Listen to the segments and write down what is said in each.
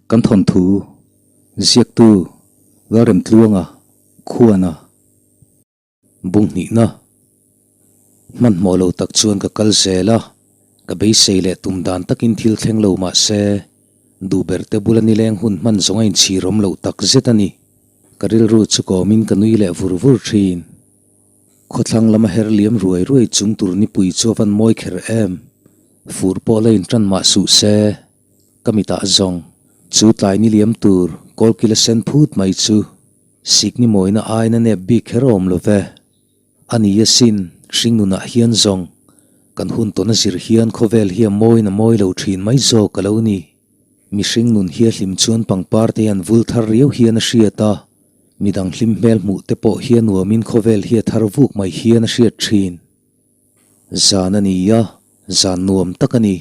Kan thawnthu ziaktu Lalremtluanga khuana bung hnihna hmanhmawh lo tak chuan ka kal zel a, ka beisei leh tum dan takin thil thleng lo mah se duh ber te bula nileng hun hman zawng a inchhir awm loh tak zet a ni. Ka rilru chu kawmin ka nui leh vur vur thin. Khawthlang lama her liam ruai ruai chung tur nipui chu a van mawi kher em. Fur pawh la intan mah suh se. Ka mitah zawng, chu tlai ni liam tur kawlkil a sen phut mai chu sikni mawina aina nep bik kher awm lo ve. A ni asin, hringnunah hian zawng, kan hun tawn a zir hian khawvel hi a mawiin a mawi lo thin mai zawk a lo ni. Mihring nun hi a hlim chuan pangpar te an vul thar riau hian a hriat a, midang hlim hmel hmuh te pawh hi a nuamin khawvel hi a thar vuk mai hian a hriat thin. Zan a ni a, zan nuam tak a ni.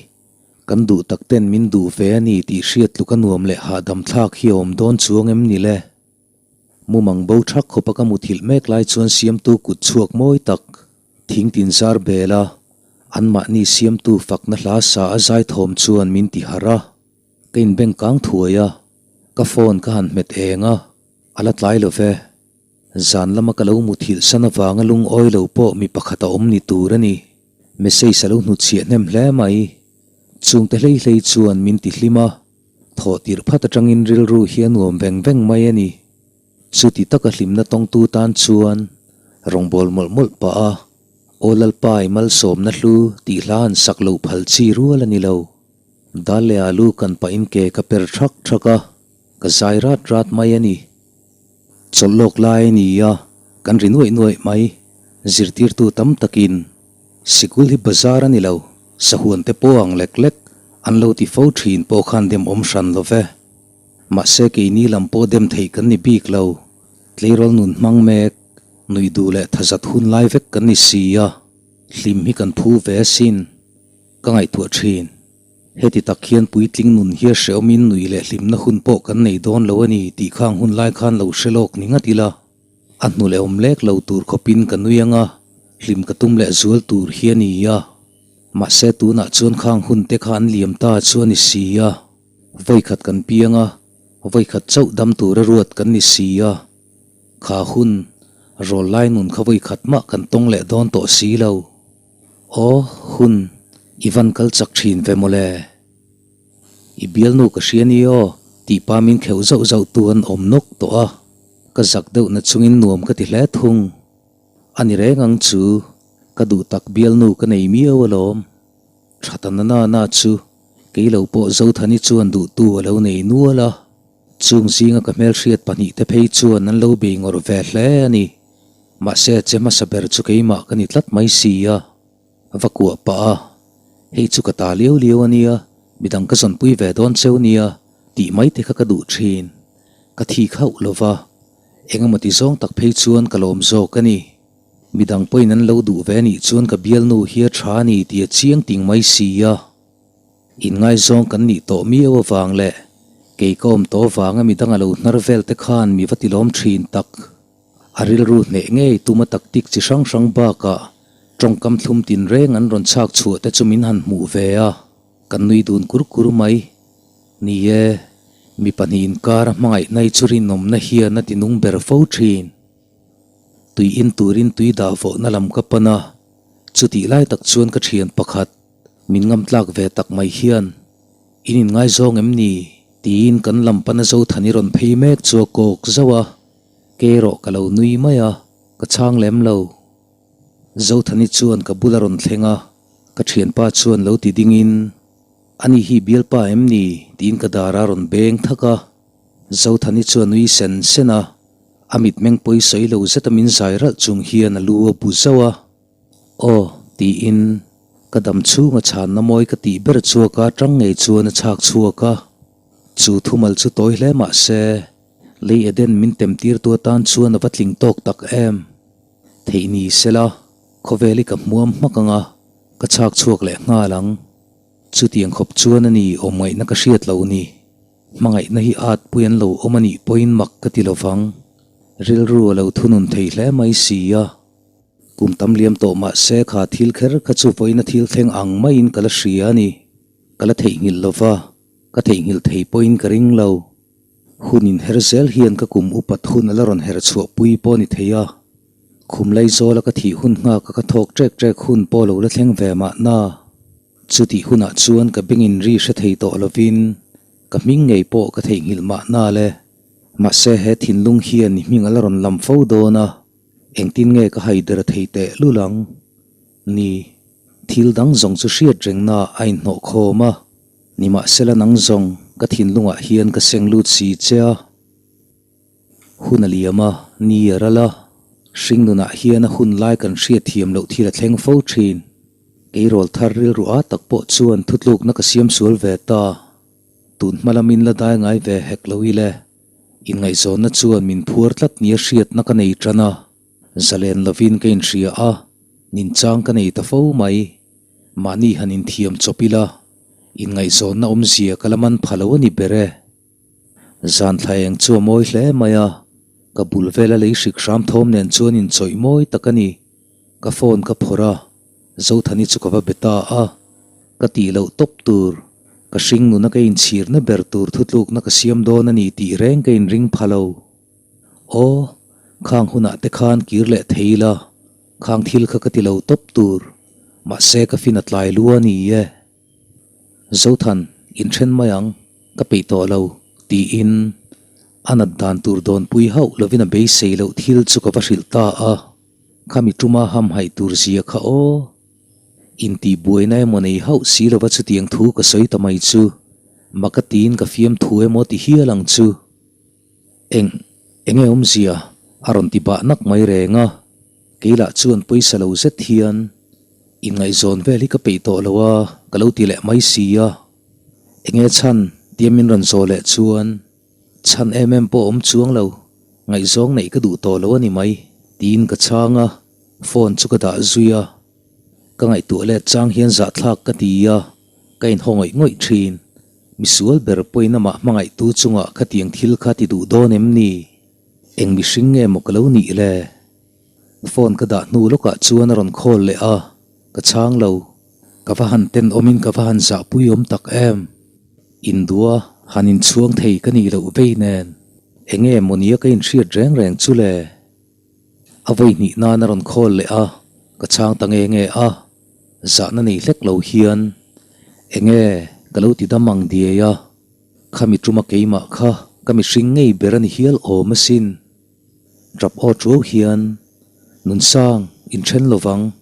Kan duh tak ten min duh ve a ni tih hriat tluk a nuam leh hahdam thlak hi a awm dawn chuang em ni le? Mumang bo thak khawpa ka muthilh mek lai chuan siamtu kut chhuak mawi tak, thing tin zar bel a, anmahni siamtu fakna hla sa a zai thawm chuan min ti harh a. Ka inbeng kang thuai a, ka phone ka han hmet eng a, a la tlai lo ve. Zan lama ka lo muthilh san avanga lungawi lo pawh mi pakhat a awm ni tur a ni. Message a lo hnutchhiah hnem hle mai. Chungte hlei hlei chuan min ti hlim a, thawh tirh phat atangin rilru hi a nuam veng veng mai a ni. Chuti taka hlimna tawngtu tan chuan rawngbâwl mawlh mawlh pah a, Aw Lalpa i malsawmna hlu tih hla han sak loh phal chi rual a ni lo. Dal leh alu kan pahin ke ka per thak thak a, ka zai rat rat mai a ni. Chawlh lawk lai a ni a, kan ri nuaih nuaih mai. Zirtirtu tam takin, Sikul hi bazar a ni lo, sahuan te pawh ang lek lek, an lo ti fo thin pawh khan dem awm hran lo ve. Mahse keini lam pawh dem theih kan ni bik lo. Tleirawl nun hmang mek, nuih duh leh thazat hun lai vek kan ni si a, hlim hi kan phu ve asin, ka ngaihtuah thin. Heti tak hian puitling nun hi a hrehawmin nui leh hlimna hun pawh kan nei dawn lo a ni tih khang hun lai khan lo hre lawk ni ngat ila, a hnu leh awm lek lo tur khawpin ka nui ang a, hlim ka tum leh zual tur hi a ni a. Mahse tunah chuan khang hun te kha an liam ta chu a ni si a, vawikhat kan piang a, vawikhat chauh dam tura ruat kan ni si a, kha hun rawl lai nun kha vawikhat mah kan tawng leh dawn tawh si lo. Aw, hun, i van kal chak thin ve mawle. I bialnu ka hria ni aw, tih pa min kheuh zauh zauh tu an awm nawk tawh a, ka zak deuh na chungin nuam ka ti hle thung. A ni reng ang chu, ka duh tak bialnu ka nei miau alawm. Thata na na na chu, kei lo pawh Zothani chuan duhtu a lo nei nual a, chung zinga ka hmelhriat pahnihte phei chuan an lo bei ngawrh ve hle a ni. Mahse, che hmasa ber chu keimah ka ni tlat mai si a, va kuah pah a, hei chu ka ta liau liau a nia, midang ka zawnpui ve dawn cheu nia tih mai te kha ka duh thin. Ka thik hauh lo va, engemaw ti zawng tak phei chuan ka lawm zawk a ni. Midang pawhin an lo duh ve anih chuan ka bialnu hi a tha a ni tih a chiang ting mai si a. Inngaizawng kan nih tawh miau avang leh kei ka awm tawh avanga midang a lo hnar vel te khan mi va ti lawm thin tak. A rilru hneh ngei tuma taktik chi hrang hrang bakah tawngkam thlum tinreng an rawn chhak chhuah te chu min han hmuh ve a, kan nui dun kur kur mai. Ni e, mi pahnih inkar a hmangaihna hi chu rinawmna hian a ti nung ber fo thin. Tui in turin tui dah vawhna lam ka pan a, chutih lai tak chuan ka thian pakhat min ngamtlak ve tak mai hian, In inngaizawng em ni? tiin kan lam pana Zothani rawn phei mek chu a kawk zauh a. Kei erawh ka lo nui mai a, ka chhang lem lo. Zothani chuan ka bula rawn thleng a, ka thianpa chuan lo ti dingin, Ani hi bialpa em ni? tiin ka dar a rawn beng thak a. Zothani chuan nui sen sen a, a mitmeng pawi sawi lo zeta min zai ralh chung hian a lu a bu zauh a. Aw, tiin ka dam chhunga chhanna mawi ka tih ber chhuak a tang ngei chuan a chhak chhuak a. Chu thumal chu tawi hle mah se, Lei Eden min temtirtu atan chuan a va tling tawk tak em? Theih ni sela, khawvel hi ka hmuam hmak ang a, ka chhak chhuak leh nghal ang. Chutiang khawp chuan a ni awmngaihna ka hriat loh ni. Hmangaihna hi at pui an lo awm a nih pawhin mak ka ti lovang. Rilru a lo thunun thei hle mai si a. Kum tam liam tawh mah se kha thil kher kha chu vawiina thil thleng ang maiin ka la hria a ni. Ka la theihnghilh lova. Ka theihnghilh thei pawhin ka ring lo. Hun inher zel hian ka kum upat hun a la rawn her chhuah pui pawh a ni thei a. Khum Laizawla ka thih hun nghaka ka thawk ṭek ṭek hun pawh lo la thleng ve mahna. Chutih hunah chuan ka bengin ri hre thei tawh lovin ka hming ngei pawh ka theihnghilh mahna le. Mahse he thinlung hian i hming a la rawn lam fo dawn a, engtin nge ka haider thei teh lul ang? Ni, thil dang zawng chu hriat rengna a inhnawh khawm a, nimahsela nang zawng ka thinlungah hian ka seng lut si che a. Hun a liam a, ni a ral a, hringnunah hian a hun lai kan hriat thiam loh thil a thleng fo thin. Keirawl thar rilru a tak pawh chuan thutlukna ka siam sual ve ta. Tun hma lamin la dai ngai ve hek lo ile. Inngaihzawnna chuan min phuar tlat nia hriatna ka nei tan a, zalen lovin ka inhria a, ninchang ka nei ta fo mai. Mahni han inthiam chawp ila, inngaihzawnna awmzia ka la man pha lo a ni ber e. Zan thla eng chu a mawi hle mai a, ka bul vela lei hrik hram thawm nen chuan inchawih mawi tak a ni. Ka phone ka phawrh a, Zothani chu ka va be ta a, ka tih loh tawp tur, ka hring nuna ka inchhirna ber tur thutlukna ka siam dawn a ni tih reng ka inring pha lo. Aw, khang hunah te khan kir leh thei ila, khang thil kha ka ti lo tawp tur, mahse ka fin a tlai lu a ni e. Zothan, inthen mai ang, ka peih tawh lo, tiin a nat dan tur dawnpui hauh lovin a beisei loh thil chu ka va hrilh ta a, khami tuma hamhaih tur zia kha aw. Intihbuaina emaw nei hauh si lova chutiang thu ka sawi ta mai chu, maka tiin ka fiam thu emaw ti hial ang chu. Eng, enge awmzia? a rawn ti bah nak mai reng a, keilah chuan pawisa lo zet hian, Inngaihzawn vel hi ka peih tawh lo a, ka lo ti leh mai si a. Enge chhan tia min rawn zawh leh chuan, Chhan em em pawh awm chuang lo, ngaihzawng neih ka duh tawh lo a ni mai, tiin ka chhang a, phone chu ka dah zui a. Ka ngaihtuah let chang hian zahthlak ka ti a, ka inhaw ngawih ngawih thin. Misual ber pawhin amah hmangaihtu chungah khatiang thil kha ti duh dawn em ni? Eng mihring nge maw ka lo nih le? Phone ka dah hnu lawkah chuan a rawn call leh a, ka chhang lo. Ka va han ten awmin ka va han zahpui awm tak em. Indua han inchhuang thei ka nih loh vei nen enge mawnia ka inhriat reng reng chu le? A vawi hnih nan a rawn call leh a, ka chhang ta nge nge a, zahna nei hlek lo hian enge ka lo ti dam ang diai a, khami tuma keimah kha ka mihring ngei ber a ni hial awm asin. Drap aw tuau hian, Nunsang, inthen lovang,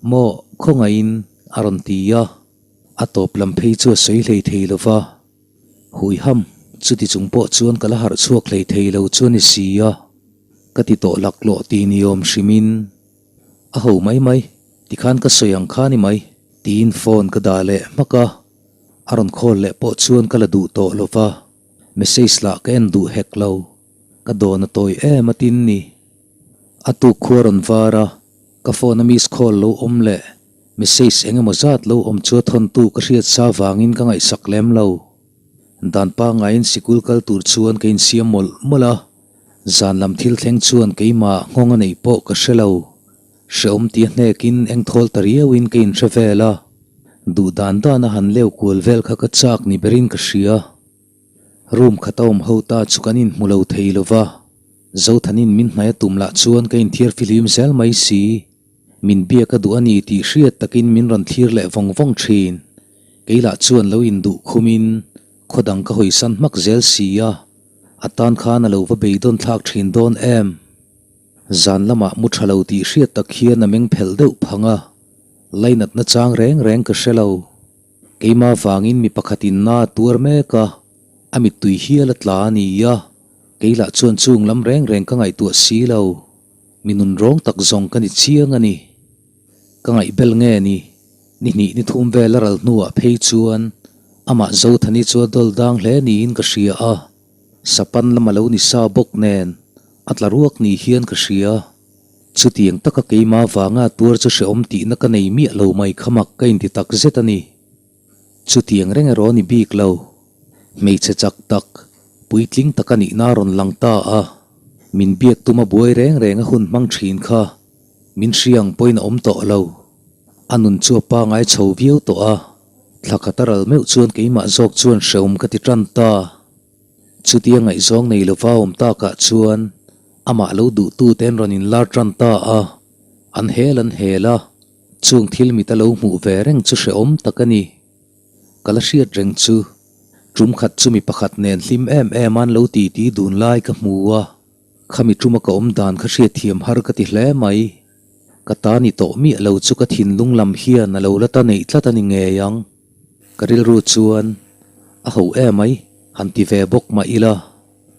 maw khawngaihin a rawn ti a, a tawp lam phei chu a sawi hlei thei lo va. Huiham, chuti chung pawh chuan ka la harh chhuak hlei thei lo chu a ni si a, ka ti tawh laklawh ti ni awm hrimin, A ho mai mai, tikhan ka sawi ang kha ni mai, tiin phone ka dah leh hmak a, a rawn call leh pawh chuan ka la duh tawh lo va, message lah ka en duh hek lo. Ka dawn a tawi em a tin ni. A tuk khua rawn var a, ka phone a miss call lo awm leh message eng emaw zat lo awm chu a thawntu ka hriat sa vangin ka ngaihsak lem lo. Dan pangaiin sikul kal tur chuan ka insiam mawlh mawlh a, zan lam thil thleng chuan keimah nghawng a neih pawh ka hre lo. Hreawm tia hnekin eng thawl ta riauin ka inhre vel a, duh dan dana han leu kual vel kha ka chak ni berin ka hria. Room khat a awm ho ta chu kan inhmu lo thei lo va, Zothanin min hnaih a tum lah chuan ka inthiar fihlim zel mai si. Min biak a duh a ni tih hriat takin min rawn thlir leh vawng vawng thin. Kei lah chuan lo induh khumin khaw dang ka hawisan hmak zel si a, a tan khan a lo va beidawn thlak thin dawn em? Zan lamah mu tha lo tih hriat tak hian a meng phelh deuh phang a, lainatna chang reng reng ka hre lo. Keimah vangin mi pakhatin na a tuar mek a, a mittui hial a tla a ni a, kei lah chuan chung lam reng reng ka ngaihtuah si lo. Mi nunrawng tak zawng ka ni chiang a ni. Ka ngaihbel nge ni? Ni hnih ni thum vel a ral hnuah phei chuan amah Zothani chu a dawl dang hle niin ka hria a, sapan lam a lo ni sa bawk nen a tla ruak ni hian ka hria. Chutiang taka keimah vanga tuar chu hrehawm tihna ka nei miah lo mai kha mak ka inti tak zet a ni. Chutiang reng erawh a ni bik lo. Hmeichhe chak tak, puitling tak a nihna a rawn lang ta a. Min biak tuma buai reng reng a hun hmang thin kha min hria ang pawhin a awm tawh lo. A nun chu a pangai chho viau tawh a. Thla khat a ral meuh chuan keimah zawk chuan hrehawm ka ti tan ta. Chutia ngaihzawng nei lova awm takah chuan amah lo duhtu te an rawn inlar tan ta a, an hel an hel a, chung thil mit a lo hmuh ve reng chu hrehawm tak a ni. Ka la hriat reng chu, tum khat chu mi pakhat nen hlim em em an lo titi dun lai ka hmu a, khami tuma ka awm dan kha hriatthiam har ka ti hle mai. Ka ta ni tawh miah lo chu ka thinlung lam hian a lo la ta neih tlat a ni ngei ang. Ka rilru chuan a ho emai han ti ve bawk mah ila,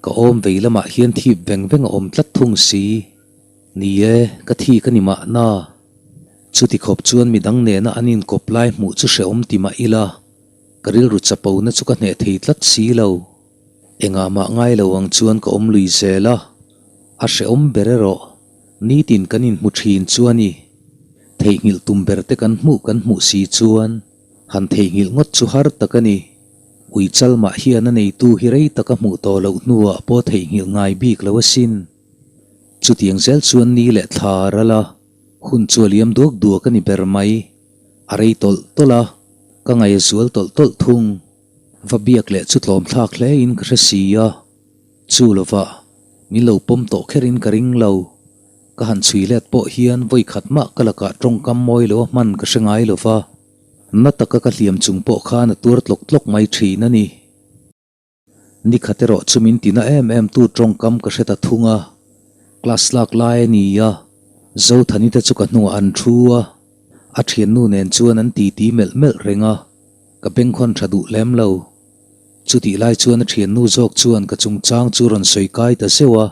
ka awm vei lamah hian thip veng veng a awm tlat thung si. Ni e, ka thik a ni mahna. Chuti khawp chuan midang nena an inkawp lai hmuh chu hrehawm ti mah ila, ka rilru chapona chu ka hneh thei tlat si lo. Engah mah ngai lo ang chuan ka awm lui zel a, a hrehawm ber erawh nitin kan inhmu thin chu a ni. Theihnghilh tum ber te kan hmuh kan hmuh si chuan han theihnghilh ngawt chu har tak a ni. Ui chal mah hian a neitu hi rei taka hmuh tawh loh hnuah pawh theihnghilh ngai bik lo asin. Chutiang zel chuan ni leh thla a ral a, hun chu a liam duak duak a ni ber mai. A rei tawlh tawlh a, ka ngaih a zual tawlh tawlh thung. Va biak leh chu tlawm thlak hle in ka hre si a, chu lovah min lo pawm tawh kher in ka ring lo. Ka han chhui let pawh hian vawi khat mah ka lakah tawngkam mawi lo a hman ka hre ngai lova, na taka ka hliam chung pawh khan a tuar tlawk tlawk mai thin a ni. Ni khat erawh chu min tina em em tu tawngkam ka hre ta thung a, class lak lai a ni a, Zothani te chu ka hnungah an thu a, a thiannu nen chuan an titi melh melh reng a, ka bengkhawn tha duh lem lo. Chutih lai chuan a thiannu zawk chuan ka chungchang chu rawn sawi kai ta zeuh a,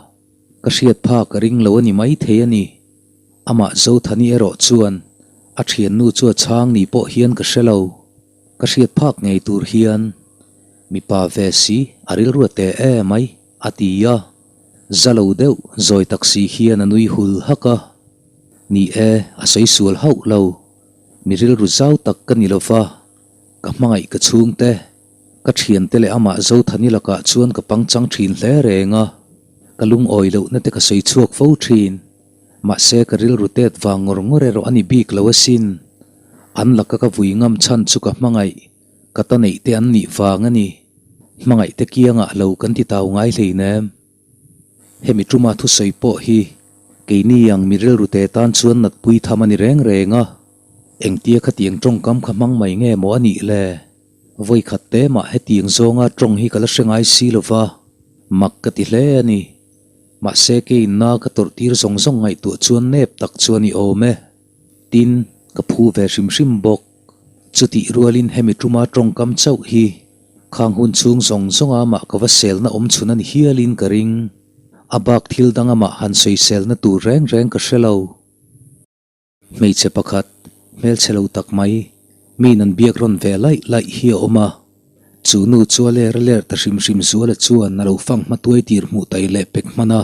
ka hriat phak a ring lo a ni maithei a ni. Amah Zothani erawh chuan a thiannu chu a chhang ni pawh hian ka hre lo. Ka hriat phak ngei tur hian mipa ve si a rilru a teh e mai a ti a, za lo deuh zawi tak si hian a nui hul hak a. Ni e, a sawi sual hauh lo. Mi rilru zau tak ka ni lova, ka hmangaih ka chhungte, ka thiante leh amah Zothani lakah chuan ka pangchang thin hle reng a, ka lungawi lohna te ka sawi chhuak fo thin. Mahse ka rilru tet vang ngawr ngawr erawh a ni bik lo asin. An laka ka vui ngam chhan chu ka hmangaih, ka ta neih te an nih vang a ni. Hmangaih te kiangah lo kan ti tau ngai hleinem. Hemi tuma thusawi pawh hi keini ang mi rilru te tan chuan natpui tham a ni reng reng a. Engtia khatiang tawngkam kha hmang mai nge maw a nih le? Vawikhat te mah hetiang zawnga tawng hi ka la hre ngai si lova, mak ka ti hle a ni. Mahse keinna ka tawrh tir zawng zawng ngaihtuah chuan nep tak chuan i awm e. Tin, ka phu ve hrim hrim bawk. Chutih rualin hemi tuma tawngkam chauh hi khang hun chhung zawng zawnga mah ka va selna awm chhun a ni hialin ka ring. A bak thil danga mah han sawiselna tur reng reng ka hre lo. Hmeichhe pakhat, hmelchhe lo tak mai, miin an biak rawn ve laih laih hi a awm a. Chu nu chu a ler a ler ta hrim hrim zuala chuan a lo fang hma tuai tir hmuh tai leh pek hman a.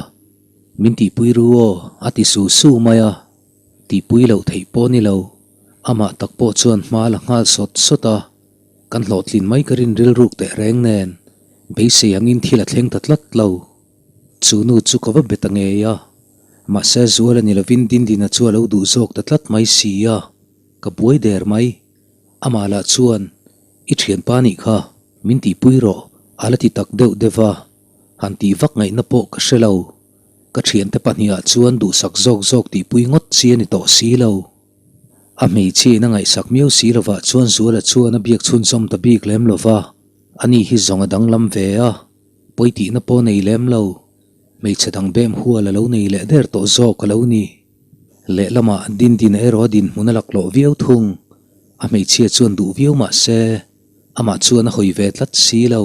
Min tihpui ru aw, a ti su su mai a. Tihpui loh theih pawh ni lo, amah tak pawh chuan hma a la nghal sawt sawt a. Kan hlawhtlin mai ka rin rilruk teh reng nen, beisei angin thil a thleng ta tlat lo. Chu nu chu ka va be ta ngei a, mahse Zuala ni lovin Dindina chu a lo duh zawk ta tlat mai si a, ka buai der mai. Amah lah chuan, I thianpa nih kha, min tihpui rawh, a la ti tak deuh deuh va, han tih vak ngaihna pawh ka hre lo. Ka thiante pahnihah chuan duhsak zawk zawk tihpui ngawt chi a ni tawh si lo. A hmeichhia in a ngaihsak miau si lovah chuan Zuala chuan a biak chhunzawm ta bik lem lova, ani hi zawng a danglam ve a. Pawi tihna pawh nei lem lo, hmeichhe dang bem hual a lo nei leh der tawh zawk a lo ni. Lehlamah Dindina erawh a dinhmun a laklawh viau thung, a hmeichhia chuan duh viau mah se, amah chuan a hawi ve tlat si lo.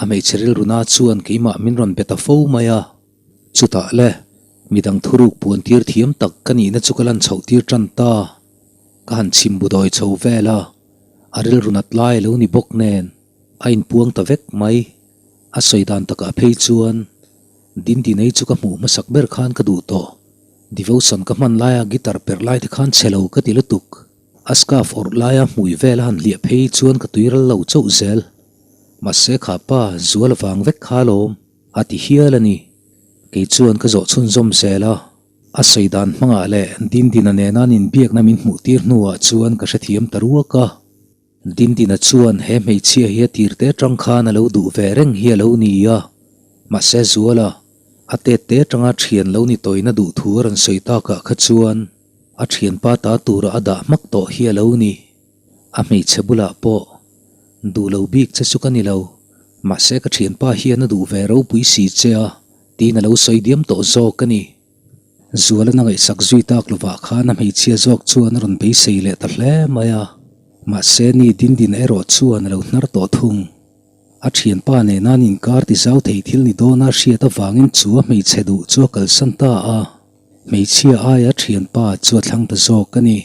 A hmeichhe rilruna chuan keimah min rawn be ta fo mai a. Chutah le, midang thuruk puan tir thiam tak ka nihna chu ka lan chhoh tir tan ta. Ka han chhim bu dawi chho vel a, a rilrunat lai a lo ni bawk nen. A inpuang ta vek mai. A sawi dan takah phei chuan Dindinei chu ka hmuh hmasak ber khan ka duh tawh. Devotion ka hman laia guitar perh lai te khan chhe lo ka ti lutuk. A scarf awrh laia hmui vel a han hliah phei chuan ka tuiral lo chauh zel. Mahse kha pa zual vang vek kha alawm a ti hial a ni. Kei chuan ka zawh chhunzawm zel a. A sawi dan hmangah leh Dindina nena an inbiakna min hmuh tir hnuah chuan ka hrethiam ta ruak a. Dindina chuan he hmeichhia hi a tirte atang khan a lo duh ve reng hi a lo ni a, mahse Zuala, a tette atanga thian lo ni tawina duh thu a rawn sawi takah kha chuan a thianpa ta tura a dah hmak tawh hi a lo ni. A hmeichhe bulah pawh duh lo bik che chu ka ni lo, mahse ka thianpa hian a duh ve ropui si che a, tiin a lo sawi diam tawh zawk a ni. Zualana ngaihsak zui tak lovah khan a hmeichhia zawk chuan a rawn beisei leh ta hle mai a, mahse ni Dindina erawh chuan a lo hnar tawh thung. A thianpa nena an inkar ti zau thei thil ni dawna hriat avangin chu a hmeichhe duh chu a kalsan ta a, hmeichhia aia thianpa chu a thlang ta zawk a ni.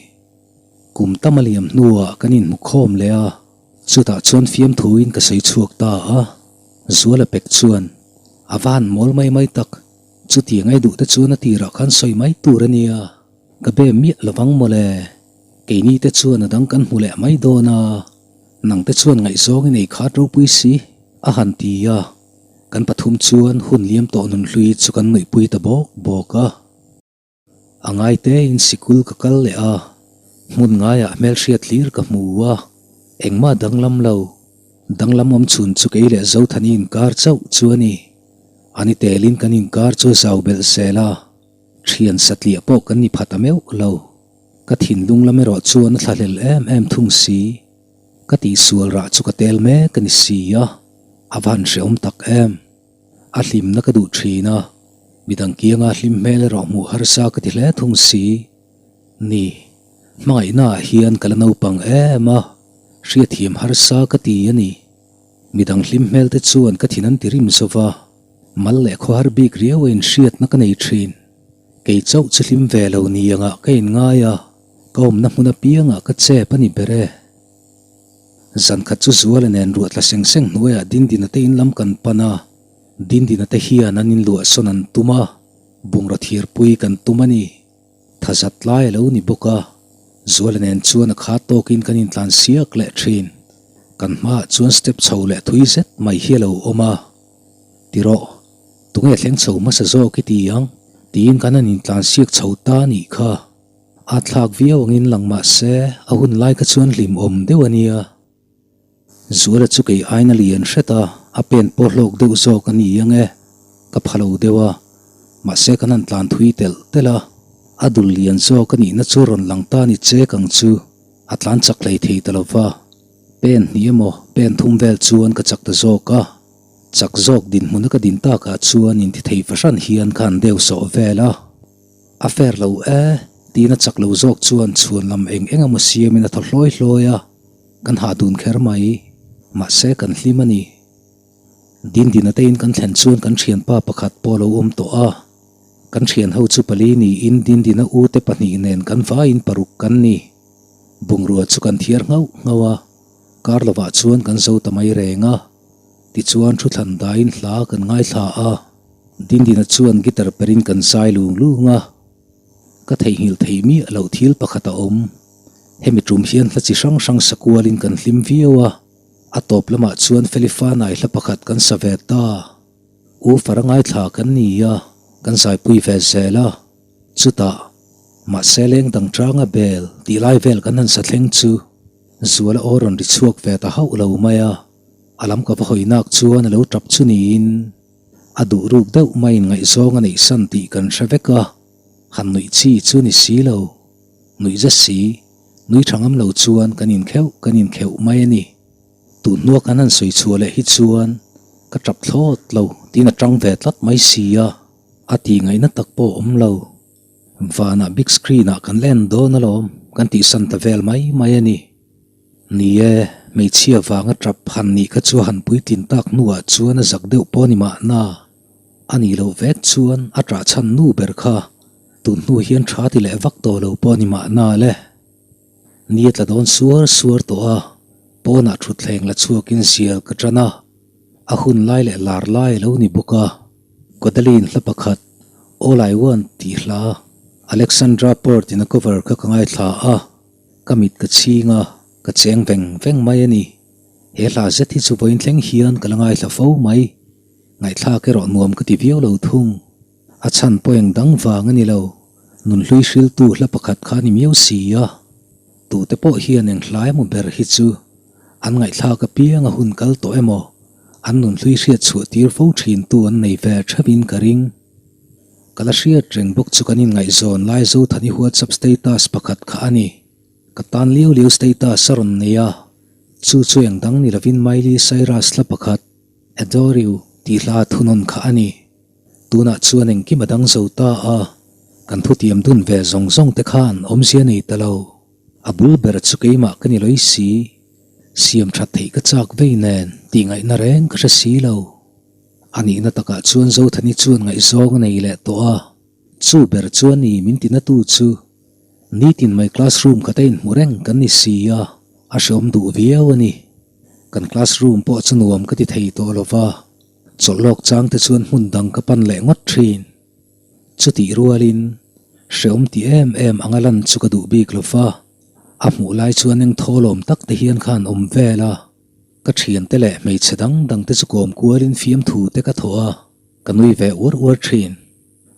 Kum tam a liam hnuah kan inhmu khawm leh a, chutah chuan fiamthuin ka sawi chhuak ta a, Zuala pek chuan a va han mawl mai mai tak. Chutiang ai duh te chuan a tirah khan sawi mai tur a nia, ka be miah lovang mawle. Keini te chuan a dang kan hmu leh mai dawn a, nang te chuan ngaihzawng i nei khat ropui si, a han ti a. Kan pathum chuan hun liam tawh nunhlui chu kan nuihpui ta bawk bawk a. A ngaitein sikul ka kal leh a, hmun ngaiah hmelhriat hlir ka hmu a, engmah danglam lo, danglam awm chhun chu kei leh Zothani inkar chauh chu a ni. Ani telin kan inkar chu a zau belh zel a, thian satliah pawh kan ni pha ta meuh lo. Ka thinlung lam erawh chuan a thlahlel em em thung si. Ka tihsual rah chu ka tel mek a ni si a, a va han hrehawm tak em. A hlimna ka duh thin a, midang kianga hlim hmel erawh hmuh harsa ka ti hle thung si. Ni, hmangaihna ah hian ka la naupang em a, hriatthiam harsa ka ti a ni. Midang hlim hmel te chuan ka thin an ti rim zo va, mal leh khawhar bik riau a inhriatna ka nei thin. Kei chauh chu hlim ve lo ni angah ka inngai a, ka awmna hmun apiangah ka chep a ni ber e. Zan khat chu Zuala nen ruah tla seng seng hnuaiah Dindina te in lam kan pan a, Dindina te hian an inluah sawn an tum a, bungraw thirpui kan tum a ni. Tha zat lai a lo ni bawk a, Zuala nen chuan a khat tawkin kan intlan siak leh thin. Kan hmaah chuan step chho leh thui zet mai hi a lo awm a, Tirawh, tunge thleng chho hmasa zawk i ti ang? tiin kan han intlan siak chho ta a nih kha. A thlak viau angin lang mah se a hun lai kha chuan hlim awm deuh a nia. Zuala chu kei aina lian hret a, a pen pawh hlawk deuh zawk a ni ang e, ka pha lo deuh a. Mahse kan han tlan thui telh telh a, a dul lian zawk a nihna chu rawn lang ta ni chek ang chu, a tlan chak hlei thei ta lo va. Pen hnih emaw pen thum vel chuan ka chak ta zawk a, chak zawk dinhmuna ka din takah chuan intithei fahran hian ka han deuh sawh vel a. A fair lo e, tiin a chak lo zawk chuan chhuan lam eng eng emaw siamin a thaw hlawi hlawi a, kan hah dun kher mai. Mahse kan hlim a ni. Dindina te in kan thlen chuan kan thianpa pakhat pawh a lo awm tawh a, kan thian ho chu pali niin Dindina u te pahnih nen kan vaiin paruk kan ni. Bungrua chu kan thiar nghauh nghauh a, kar lovah chuan kan zo ta mai reng a, tichuan thu thlan daiin hla kan ngaithla a. Dindina chuan guitar perin kan zai lung lung a, ka theihnghilh theih miah loh thil pakhat a awm. Hemi tum hian hla chi hrang hrang sa kualin kan hlim viau a, a tawp lamah chuan Felifanai hla pakhat kan sa ve ta. U fara ngaithla kan ni a, kan zaipui ve zel a. Chutah, mahse leng dang tanga bel tih lai vel kan han sa thleng chu Zuala aw rawn ri chhuak ve ta hauh lo mai a, a lam ka va hawi nak chuan a lo tap chu niin. A duh ruk deuh maiin ngaihzawng a neih san tih kan hre vek a, han nuih chi chu ni si lo. Nuih zet si, nui tha ngam lo chuan kan inkheuh kan inkheuh mai a ni. Tun hnua kan han sawi chhuah leh hi chuan ka tap thlawt lo tiin a tang ve tlat mai si a, a tih ngaihna tak pawh a awm lo. Vanah big screen ah kan len dawn alawm kan tihsan ta vel mai mai a ni. Ni e, hmeichhia vanga tap han nih kha chu a han puitlin tak hnuah chuan a zak deuh pawh a ni mahna. A nih loh vek chuan a tah chhan nu ber kha tun hnu hian tha ti leh vak tawh lo pawh a ni mahna le. Ni a tla dawn suar suar tawh a, pawnah thutthleng la chhuakin zial ka tan a, a hun lai leh lar lai a lo ni bawk a. Kodaline hla pakhat, All I Want tih hla Alexandra Port in a cover kha ka ngaithla a. Ka mit ka chhing a, ka cheng veng veng mai a ni. He hla zet hi chu vawiin thleng hian ka la ngaithla fo mai. Ngaihthlak erawh nuam ka ti viau lo thung. A chhan pawh eng dang vang a ni lo. Nunhlui hriltu hla pakhat kha a ni miau si a. Tute pawh hian eng hla emaw ber hi chu. An ngaihthlak apiang a hun kal tawh emaw, an nunhlui hriat chhuah tir fo thintu an nei ve theuhin ka ring. Ka la hriat reng bawk chu kan inngaihzawn lai Zothani WhatsApp status pakhat kha a ni. Ka tan liau liau status a rawn nei a, chu chu eng dang ni lovin Miley Cyrus hla pakhat, Adore You tih hla thunawn kha a ni. Tunah chuan engkim a dang zo ta a, kan thutiam dun ve zawng zawng te khan awmzia nei ta lo. A bul ber chu keimah ka ni lawih si, siam that theih ka chak vei nen tih ngaihna reng ka hre si lo. A nihna takah chuan Zothani chuan ngaihzawng a nei leh tawh a, chu ber chuan ni min tinatu chu nitin mai classroom khata inhmu reng kan ni si a, a hreawm duh viau a ni. Kan classroom pawh chu nuam ka ti thei tawh lo va, chawlh lawk chang te chuan hmun dang ka pan leh ngawt thin. Chutih rualin hreawm ti em em anga lan chu ka duh bik lo va, a hmuh lai chuan eng thawlawm tak te hian khan awm vel a, ka thiante leh hmeichhe dang dang te chu kawm kualin fiamthu te ka thawh a, ka nui ve uar uar thin.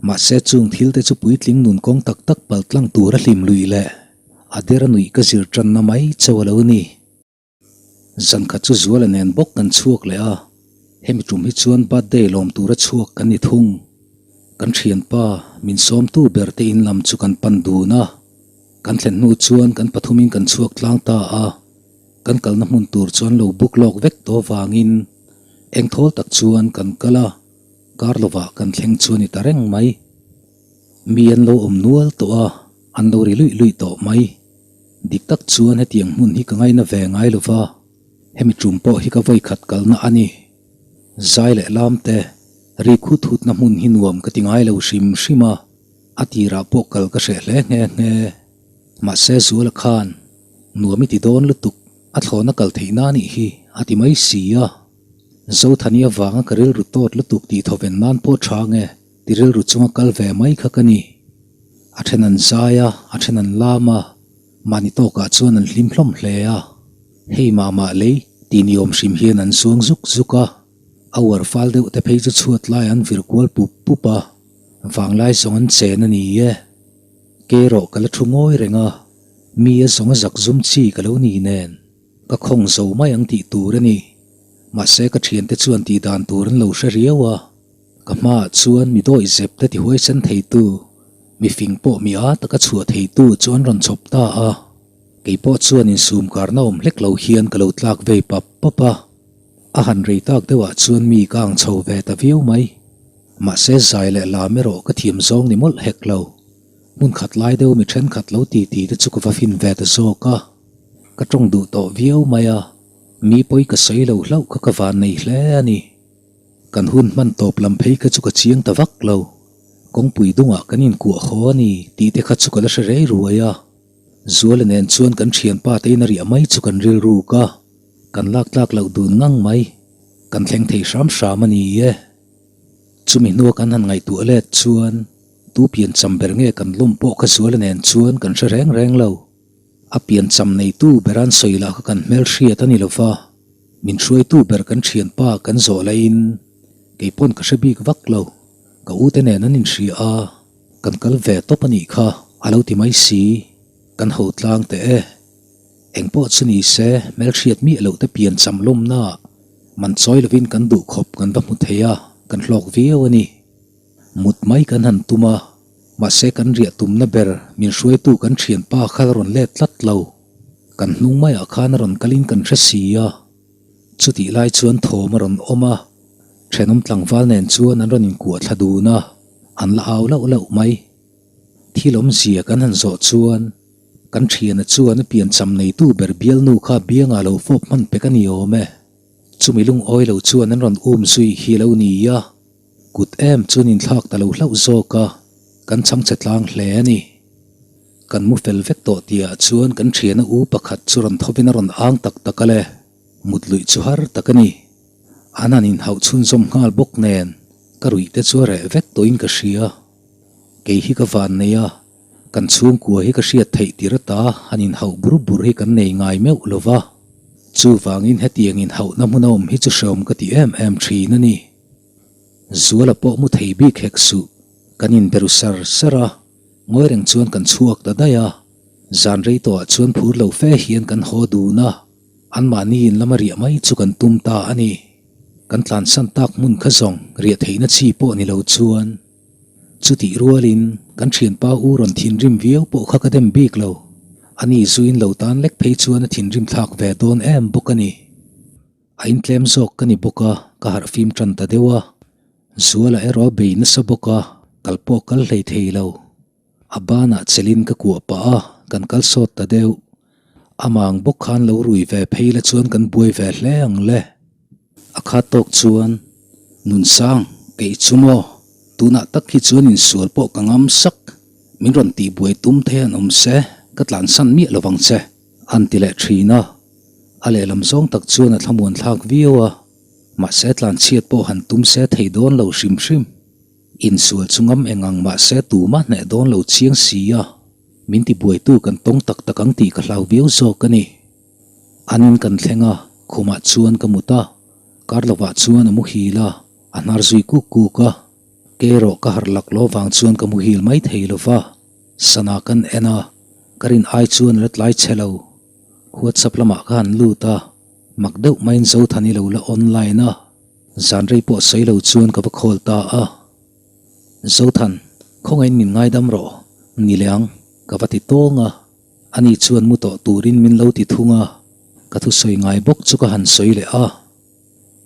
Mahse chung thil te chu puitling nun kawng tak tak pal tlang tur a hlim luih leh a der a nuih ka zir tanna mai chauh a lo ni. Zan khat chu Zuala nen bawk kan chhuak leh a, hemi tum hi chuan birthday lawm tura chhuak kan ni thung. Kan thianpa min sawmtu ber te in lam chu kan pan dun a, kan thlen hnu chuan kan pathumin kan chhuak tlang ta a, kan kalna hmun tur chuan lo book lawk vek tawh vangin engthawl tak chuan kan kal a, kar lovah kan thleng chu a ni ta reng mai. Mi an lo awm nual tawh a, an lo ri luih luih tawh mai. Dik tak chuan hetiang hmun hi ka ngaina ve ngai lo va, hemi tum pawh hi ka vawi khat kalna a ni. Zai leh lam te, ri khut hutna hmun hi nuam ka ti ngai lo hrim hrim a, a tirah pawh kal ka hreh hle nghe nghe. Mahse Zuala khan, Nuam i ti dawn lutuk, a thlawhna kal theih na nih hi, a ti mai si a. Zothani avanga ka rilru tawt lutuk tih thawven nan pawh tha nge ti rilru chunga kal ve mai kha ka ni. A then an zai a, a then an lam a, mahni tawkah chuan an hlim hlawm hle a. Hei mah mah lei tih ni awm hrim hian an zuang zuk zuk a, a uar fal deuh te phei chu chhuat lai an vir kual pup pup a, vanglai zawng an chen a ni e. Ke erawh ka la thu ngawi reng a, mi a zawng a zak zum chi ka lo ni nen, ka khawng zo mai ang tih tur a ni. Mahse ka thiante chuan tih dan tur an lo hre riau a. Ka hmaah chuan mi dawih zep te tihuaisen theitu, mi fing pawh mi â taka chhuah theitu chu an rawn chhawp ta a. Kei pawh chuan insum karna awm hlek lo hian ka lo tlak vei pap pap a. A han rei tak deuhah chuan mi ka ang chho ve ta viau mai. Mahse zai leh lam erawh ka thiam zawng ni mawlh hek lo. Hmun khat lai deuh mi thenkhat lo ti ti te chu ka va fin ve ta zawk a. Ka tawng duh tawh viau mai a, mi pawi ka sawi lo hlauh kha ka van nei hle a ni. Kan hun hman tawp lam phei kha chu ka chiang ta vak lo. Kawngpui dungah kan inkuah haw a ni tih te kha chu ka la hre rei ruai a. Zuala nen chuan kan thianpa te in a riah mai chu kan rilruk a, kan lak tlak loh dun ngang mai. Kan thleng thei hram hram a ni e. Chumi hnua kan han ngaihtuah let chuan tu piancham ber nge kan lawm pawh kha Zuala nen chuan kan hre reng reng lo. A piancham neitu ber an sawi lah kha kan hmelhriat a ni lo va. Min hruaitu ber kan thianpa kan zawh laiin kei pawn ka hre bik vak lo, ka ute nen an inhria a, kan kal ve tawp a nih kha a lo ti mai si, kan ho tlang teh e. Engpawh chu ni se hmelhriat miah loh te pian cham lawmna man chawi lovin kan duh khawp kan va hmu thei a, kan hlawk viau a ni. Mut mai kan han tum a, mahse kan riah tumna ber min hruaitu kan thianpa kha a rawn let tlat lo. Kan hnung maiah khan a rawn kalin kan hre si a, chutih lai chuan thawm a rawn awm a, thenawm tlangval nen chuan an rawn inkuah thla dun a, an la au lauh lauh mai. Thil awmzia kan han zawh chuan kan thiana chuan a piancham neitu ber bialnu kha biangah lo fawp hman pek a ni awm e. Chumi lungawi lo chuan an rawn um zui hi lo ni a, kut em chuan inthlak ta lo hlauh zawk a, kan chhangchhe tlang hle a ni. Kan mu fel vek tawh tihah chuan kan thiana u pakhat chu rawn thovin a rawn ang tak tak a le, mut luih chu har tak a ni. An han inhauh chhunzawm nghal bawk nen ka ruih te chu a reh vek tawhin ka hria. Kei hi ka van nei a, kan chhungkua hi ka hriat theih tir ata han inhauh bur bur hi kan nei ngai meuh lo va. Chuvangin hetiang inhauhna hmun a awm hi chu hreawm ka ti em em thin a ni. Zuala pawh mu thei bik hek suh, kan inberu sar sar a. Ngawi reng chuan kan chhuak ta daih a, zan rei tawhah chuan phur lo fe hian kan haw dun a. Anmahni in lama riah mai chu kan tum ta a ni. Kan tlansan tak hmun kha zawng riah theihna chi pawh ni lo chuan. Chutih rualin kan thianpa u rawn thinrim viau pawh kha ka dem bik lo. Ani zuin lo tan lek phei chuan a thinrim thlak ve dawn em bawk a ni. A intlem zawk ka ni bawk a, ka harh fim tan ta deuh a. Zuala erawh a bei nasa bawk a, kal pawh kal hlei thei lo. A banah chelin ka kuah pah a, kan kal sawt ta deuh. Amah ang bawk khan lo rui ve phei la chuan kan buai ve hle ang le. A khat tawk chuan, Nunsang, kei chu maw? Tunah tak hi chuan insual pawh ka ngam sak. Min rawn tihbuai tum thei an awm se, ka tlansan miah lovang che, an ti leh thin a. A lehlam zawng tak chuan a thlamuan thlak viau a, mahse tlanchhiat pawh han tum se thei dawn lo hrim hrim. Insual chu ngam eng ang mahse tumah hneh dawn lo chiang si a, min tibuaitu kan tawng tak tak ang tih ka hlau viau zawk a ni. An in kan thleng a, khumah chuan ka mut a, kar lovah chuan a muhil a, a hnar zui kuk kuk a. Kei erawh ka harh lak lo vang chuan ka muhil mai thei lo va, sana kan en a, ka rin ai chuan a la tlai chhe lo. WhatsApp lamah ka han lut a, mak deuh maiin Zothan i lo la online a, zan rei pawh sawi lo chuan ka va call ta a. Zothan, khawngaihin min ngaidam rawh, ni leh ang, ka va ti tawng a. Ani chuan mu tawh turin min lo ti thung a, ka thusawi ngai bawk chu ka han sawi leh a.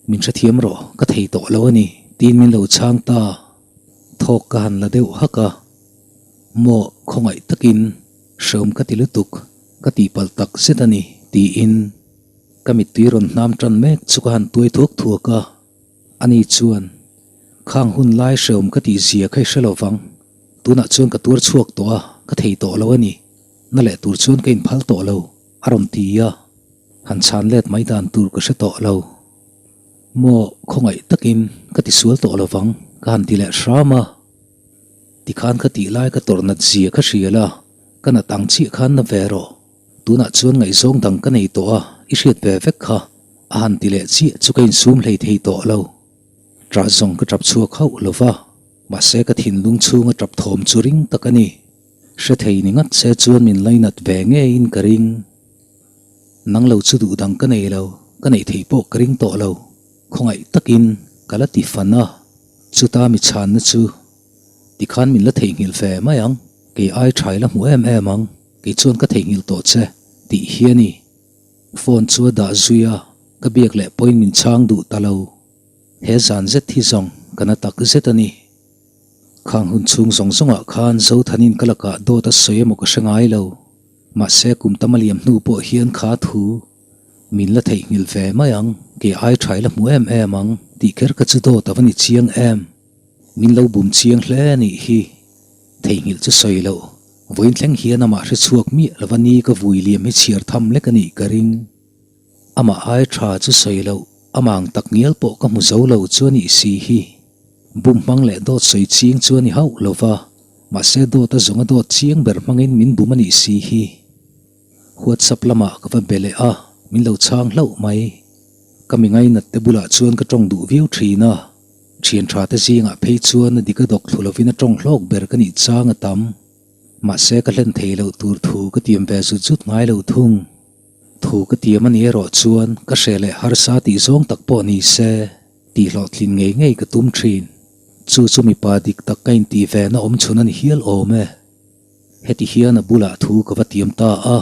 Min hrethiam rawh, ka thei tawh lo a ni, tiin min lo chhang ta. Thawk ka han la deuh hak a, Maw, khawngaih takin hreawm ka ti lutuk, ka tihpalh tak zet a ni, tiin ka mittui rawn hnam tan mek chu ka han tuai thuak thuak a. Ani chuan, Khang hun lai hreawm ka tih zia kha i hre lo vang, tunah chuan ka tuar chhuak tawh a, ka thei tawh lo a ni, na leh tur chuan ka inphal tawh lo, a rawn ti a. Han chhan let mai dan tur ka hre tawh lo. Maw, khawngaih takin ka tisual tawh lo vang, ka han ti leh hram a. Tikhan ka tih lai ka tawrh nat zia kha hria la, ka nat ang chiah khan na ve rawh. Tunah chuan ngaihzawng dang ka nei tawh a, i hriat ve vek kha, a han ti leh chiah chu ka insum hlei thei tawh lo. Ṭah zawng ka ṭap chhuak hauh lo va, mahse ka thinlung chhunga ṭap thawm chu ring tak a ni. Hre thei ni ngat se chuan min lainat ve ngeiin ka ring. Nang lo chu duh dang ka nei lo, ka neih theih pawh ka ring tawh lo, khawngaih takin ka la ti fan a. Chuta mi chhanna chu tikhan min la theihnghilh ve mai ang, kei ai ṭhai la hmu em em ang, kei chuan ka theihnghilh tawh che tih hi a ni. Phone chu a dah zui a, ka biak leh pawhin min chhang duh ta lo. He zan zet hi zawng ka na tak zet a ni. Khang hun chhung zawng zawngah khan Zothanin ka lakah dawt a sawi emaw ka hre ngai lo. Mahse kum tam a liam hnu pawh hian kha thu min la theihnghilh ve mai ang, kei ai tha ila hmu em em ang tih kher kha chu dawt a va ni chiang em. Min lo bum chiang hle a nih hi. Theihnghilh chu sawi loh, vawiin thleng hian amah hre chhuak miah lova ni ka vui liam hi chhiar tham lek a nih ka ring. Amah ai tha chu sawi loh, amah ang tak ngial pawh ka hmu zo lo chu a nih si hi. Bum hmang leh dawt sawi ching chu a ni hauh lo va, mahse dawt a zawnga dawt chiang ber hmangin min bum a nih si hi. WhatsApp lamah ka va be leh a, min lo chhang hlauh mai. Ka mi ngainat te bulah chuan ka tawng duh viau thin a, thian tha te zingah phei chuan a dik a dawk thlu lovin a tawng hlawk ber ka nih chang a tam. Mahse ka hlen thei loh tur thu ka tiam ve zut zut ngai lo thung. Thu ka tiam a ni erawh chuan ka hreh leh harsa tih zawng tak pawh ni se. Tih hlawhtlin ngei ngei ka tum thin. Chu chu mipa dik tak ka intih ve na awm chhun a ni hial awm e. Heti hian a bulah thu ka va tiam ta a.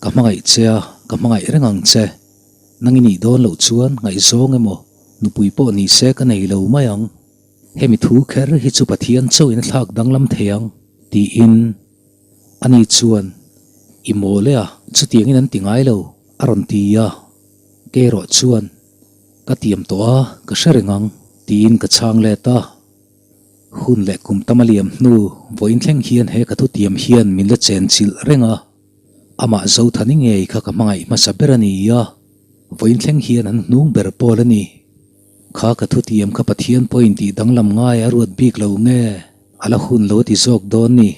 Ka hmangaih che a, ka hmangaih reng ang che. Nang i nih dawn loh chuan ngaihzawng emaw, nupui pawh ni se ka nei lo mai ang. Hemi thu kher hi chu Pathian chauhin a thlak danglam thei ang, tiin ani chuan, I mawl e a, chutiangin an ti ngai lo, a rawn ti a. Kei erawh chuan, Ka tiam tawh a, ka hre reng ang, tiin ka chhang let a. Hun leh kum tam a liam hnu, vawiin thleng hian he ka thutiam hian min la chen chilh reng a. Amah Zothani ngei kha ka hmangaih hmasa ber a ni a, vawiin thleng hian an hnung ber pawl a ni. Kha ka thutiam kha Pathian pawhin tih danglam ngai a ruat bik lo nge, a la hun lo a ti zawk dawn ni.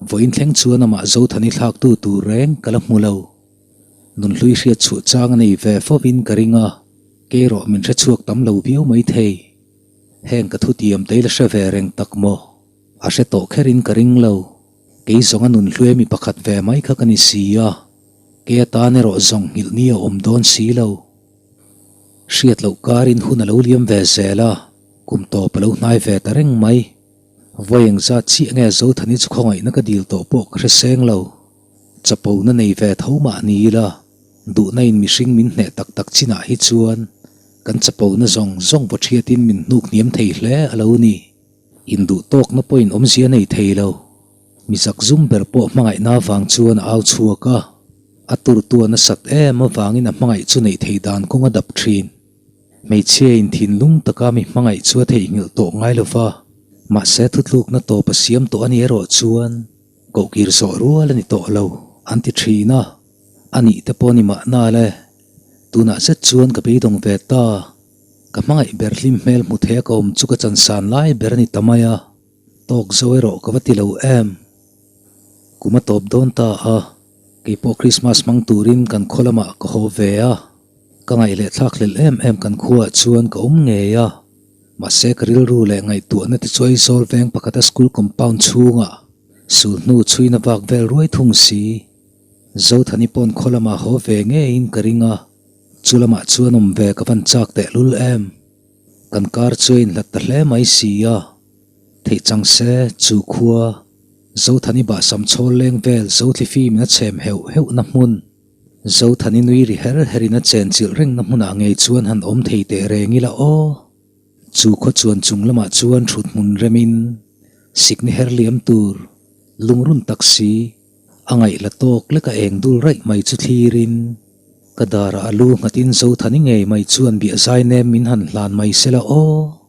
Vawiin thleng chuan amah Zothani thlaktu tur reng ka la hmu lo. Nunhlui hriat chhuah chang a nei ve fovin ka ring a, kei erawh min hre chhuak tam lo viau mai thei. Heng ka thutiam te i la hre ve reng tak maw? A hre tawh kherin ka ring lo. Kei zawnga nunhlui mi pakhat ve mai kha ka ni si a. Kei atan erawh zawng nghilh ni a awm dawn si lo. Hriat loh karin hun a lo liam ve zel a, kum tawp a lo hnai ve ta reng mai. Vawi engzat chiah nge Zothani chu khawngaihna ka dil tawh pawh ka hre seng lo. Chapona nei ve tho mah ni ila, duhna in mihring min hneh tak tak chinah hi chuan kan chapona zawng zawng vaw thiatin min hnuk hniam thei hle a lo ni. Induh tawkna pawhin awmzia nei thei lo. Mi zakzum ber pawh hmangaihna avang chuan a au chhuak a, a turtu a nasat em avangin a hmangaih chu neih theih dan kawng a dap thin. Hmeichhia in thinlung taka mi hmangaih chu a theihnghilh tawh ngai lo va, mahse thutlukna tawp a siam tawh a ni erawh chuan kohkir zawh rual a ni tawh lo, an ti thin a. A nih te pawh ni mahna le, tunah zet chuan ka beidawng ve ta. Ka hmangaih ber hlim hmel hmu thei a ka awm chu ka chansan lai ber a ni ta mai a. Tawk zo erawh ka va ti lo em? Kum a tawp dawn ta a, keipawh Christmas hmang turin kan khaw lamah ka haw ve a. Ka ngaih leh thlak hlelh em em kan khuaah chuan ka awm ngei a. Mahse ka rilru leh ngaihtuahna te chu Aizawl veng pakhata school compound chhungah sul hnu chhuina vak vel ruai thung si. Zothani pawn khaw lamah haw ve ngeiin ka ring a, chu lamah chuan awm ve ka van chak tehlul em? Kan kar chu a inhlat ta hle mai si a. Theih chang se, chu khua, Zothani bahsam chhawl leng vel Zothlifi min a chhem heuh heuh na hmun, Zothani nui ri her her in a chen chilh reng na hmunah ngei chuan han awm thei teh reng ila aw. Chu khaw chuan chung lamah chuan thut hmun rem in, sikni her liam tur, lungrun tak si, a ngaih la tawk lek a eng dul raih mai chu thlir in, ka darah a lu nghat in Zothani ngei mai chuan biahzai nem min han hlan mai sela aw.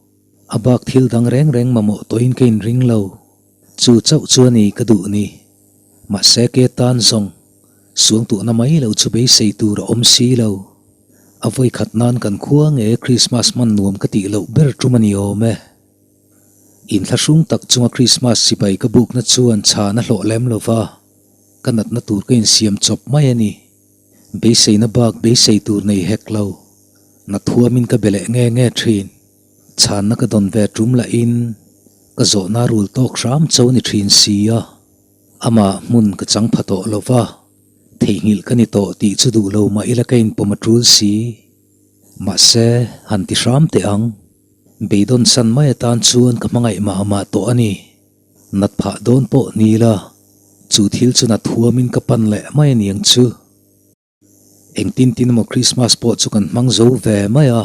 A bak thil dang reng reng mamawh tawhin ka inring lo. Chu chauh chu a ni ka duh ni. Mahse ke tan zawng, suangtuahna mai lo chu beisei tur a awm si lo. A vawi khat nan kan khua nge Krismas hman nuam ka tih loh ber tum a ni awm e. Inthlahrung tak chunga Krismas sipai ka bukna chuan chhan a hlawh lem lo va, ka natna tur ka insiam chawp mai a ni. Beiseina bak beisei tur nei hek lo. Na thuamin ka be leh nge nge thin. Chhanna ka dawn ve tum lahin ka zawhna rul tawk hram cho ni thin si a, amah hmun ka chang pha tawh lo va, theihnghilh ka ni tawh tih chu duh lo mah ila ka inpawm a tul si. Mahse, han ti hram teh ang. Beidawn san mai atan chuan ka hmangaih mah mah tawh a ni. Nat phah dawn pawh ni ila, chu thil chu nat huamin ka pan leh mai a niang chu. Engtin tin emaw Christmas pawh chu kan hmang zo ve mai a,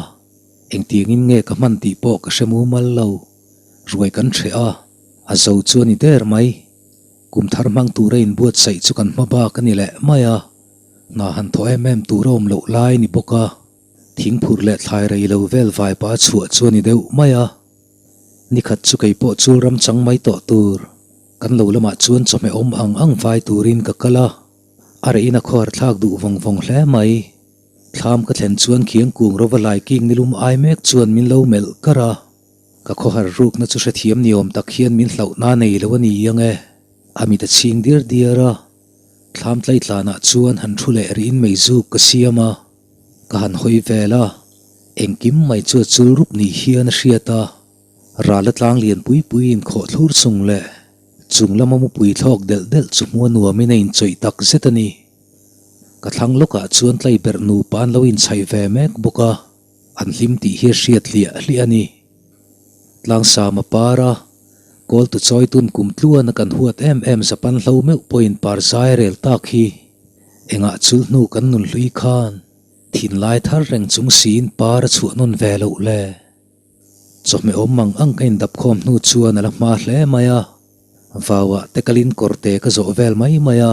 engtiangin nge ka hman tih pawh ka hre mumal lo. Ruai kan hreh a, a zo chu a ni der mai. Kum thar hmang tura inbuatsaih chu kan hma bak a ni leh mai a, hna han thawh em em tur a awm loh lai a ni bawk a, thingphurh leh thlai rei lo vel vai pah a chhuah chu a ni deuh mai a. Nikhat chu kei pawh chul ram chang mai tawh tur, kan lo lamah chuan chawhmeh awm ang ang vai turin ka kal a. A reh in a khuar thlak duh vawng vawng hle mai. Thlam ka thlen chuan khiang kung rova lai king nilum ai mek chuan min lo melh kar a. Ka khawhar rukna chu hrethiam ni awm tak hian min hlauhna nei lo a ni ang e. A mit a chhing diar diar a. Thlam tlaitlanah chuan han thu leh rih in meizuk ka siam a. Ka han hawi vel a. Engkim mai chu a chul rup ni hian a hriat a. Rala tlang lian pui pui in khawh thlur chung leh chung lama mupui thlawk delh delh chu hmua nuamin a inchawih tak zet a ni. Ka thlang lawkah chuan tlaiberh nupa an lo inchhaih ve mek bawk a, an hlim tih hi a hriat hliah hliah a ni. Tlangsam a par a, Kawltu chawitun kum tluana kan huat em em Japan hlo meuh pawhin par zai rel tak hi engah chul hnu kan nun hlui khan thinlai thar reng chung siin par a chhuah nawn ve loh le. Chawhmeh awm ang ang ka indap khawm hnu chuan a la hma hle mai a, vauah te kalin kawrte ka zawh vel mai mai a,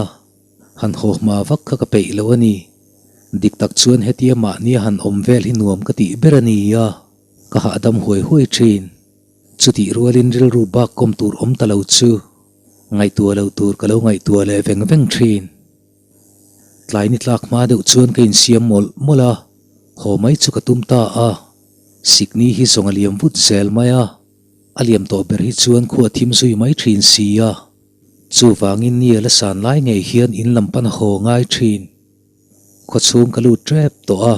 han haw hma vak kha ka peih lo a ni. Dik tak chuan hetia mahnia han awm vel hi nuam ka tih ber a ni a, ka hahdam huai huai thin. Chutih rualin rilru bak kawm tur awm ta lo chu ngaihtuah loh tur ka lo ngaihtuah leh veng veng thin. Tlai ni tlak hma deuh chuan ka insiam mawlh mawlh a, haw mai chu ka tum ta a. Sikni hi zawng a liam vut zel mai a, a liam tawh ber hi chuan khu a thim zui mai thin si a. Chuvangin ni a la san lai ngei hian in lam pan a haw ngai thin. Khawchhung ka lut tep tawh a,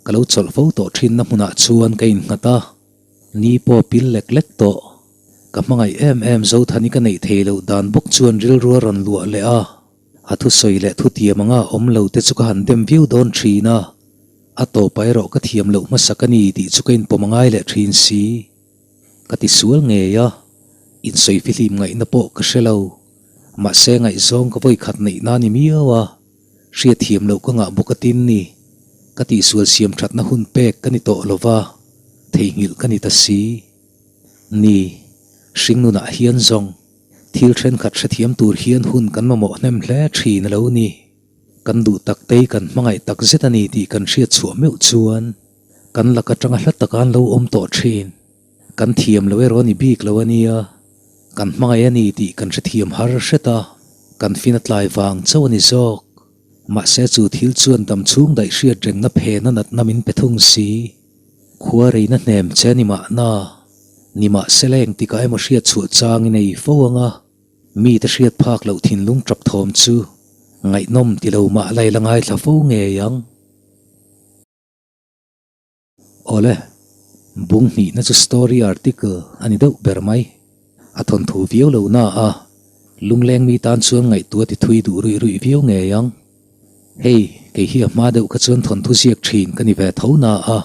ka lo chawlh fo tawh thinna hmunah chuan ka innghat a. Ni pawh pil lek lek tawh. Ka hmangaih em em Zothani ka neih thei loh dan bawk chuan rilru a rawn luah leh a. A thusawi leh thutiam anga awm lo te chu ka han dem viau dawn thin a, a tawpah erawh ka thiam loh hmasak a ni tih chu ka inpawm a ngai leh thin si. Ka ti sual ngei a, insawi fihlim ngaihna pawh ka hre lo. Mahse ngaihzawng ka vawi khat neih na ni miau a, hriatthiam loh ka ngah bawk a tin ni. Ka tihsual siam thatna hun pek ka ni tawh lo va, theihnghilh ka ni ta si. Ni, hringnunah hian zawng thil thenkhat hrethiam tur hian hun kan mamawh hnem hle thin a lo ni. Kan duh tak tei kan hmangaih tak zet a ni tih kan hriat chhuah meuh chuan kan lak atanga hla taka an lo awm tawh thin. Kan thiam lo erawh a ni bik lo a nia, kan hmangaih a ni tih kan hrethiam har hret a, kan fin a tlai vang chauh a ni zawk. Mahse chu thil chuan dam chhung daih hriat rengna phena natna min pe thung si. Khua reina hnem che a ni mahna, nimahsela engtikah emaw hriat chhuah chang i nei fo ang a, mite hriat phak loh thinlung tap thawm chu ngaihnawm ti lo mah la i la ngaithla fo ngei ang. Awle, bung hnihna chu story article a ni deuh ber mai. A thawnthu viau lo na a, lungleng mi tan chuan ngaihtuah ti thui duh ruih ruih viau ngei ang. Hei, kei hi a hma deuh kha chuan thawnthu ziak thin ka ni ve tho na a,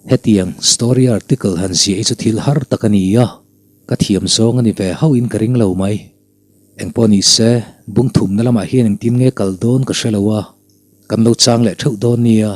hetiang story article han ziah hi chu thil har tak a ni a, ka thiam zawng a ni ve hauhin ka ring lo mai. Engpawh ni se, bung thumna lamah hian engtin nge kal dawn ka hre lo a, kan lo chang leh theuh dawn nia.